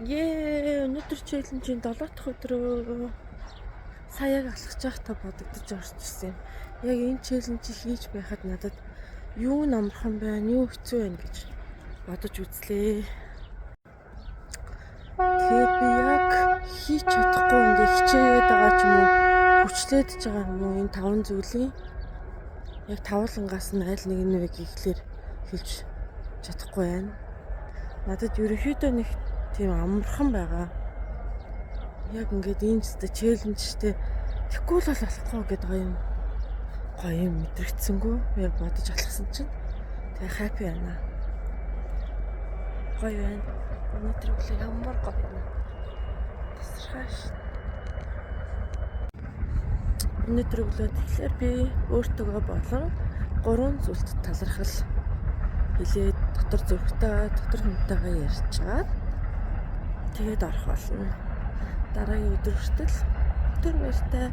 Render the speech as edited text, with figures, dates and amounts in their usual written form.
Ее, өнөөдөр challenge-ийн 7 дахь өдрөө. Сая яг алхаж байхдаа бодогдож орчихсон юм. Яг энэ challenge-ийг хийж байхад надад юу намархан байна, юу хэцүү байна гэж бодож үзлээ. Тэгээд би яг хийж чадахгүй ингээ хичээгээд байгаа ч юм уу, хүчлээд ч байгаа юм уу, энэ таван зүйлийн яг тавуулангаас нь аль нэг нь вэ гэхлээр хэлж чадахгүй байна. Надад ерөнхийдөө нэг тийм амархан байгаа. Яг ингээд энэ ч challenge-тэй тэгэхгүй л болохгүй гэдэг гоё юм. Гоё юм мэдрэгдсэнгүү. Яг бодож алхсан чинь тэгээ happy байна. Гоё байна. Өнөөдөр өглөө ямар гоё байна. Тасархай ш. Өнөөдөр өглөө тэгэхээр би өөртөөгөө болон гурван зүйлд талархал хэлээд, дотор зүрхтэйгээ, дотор хүнтэйгээ ярьчаад тэгээд орох болно. Дараагийн өдөр хүртэл түр баяртай.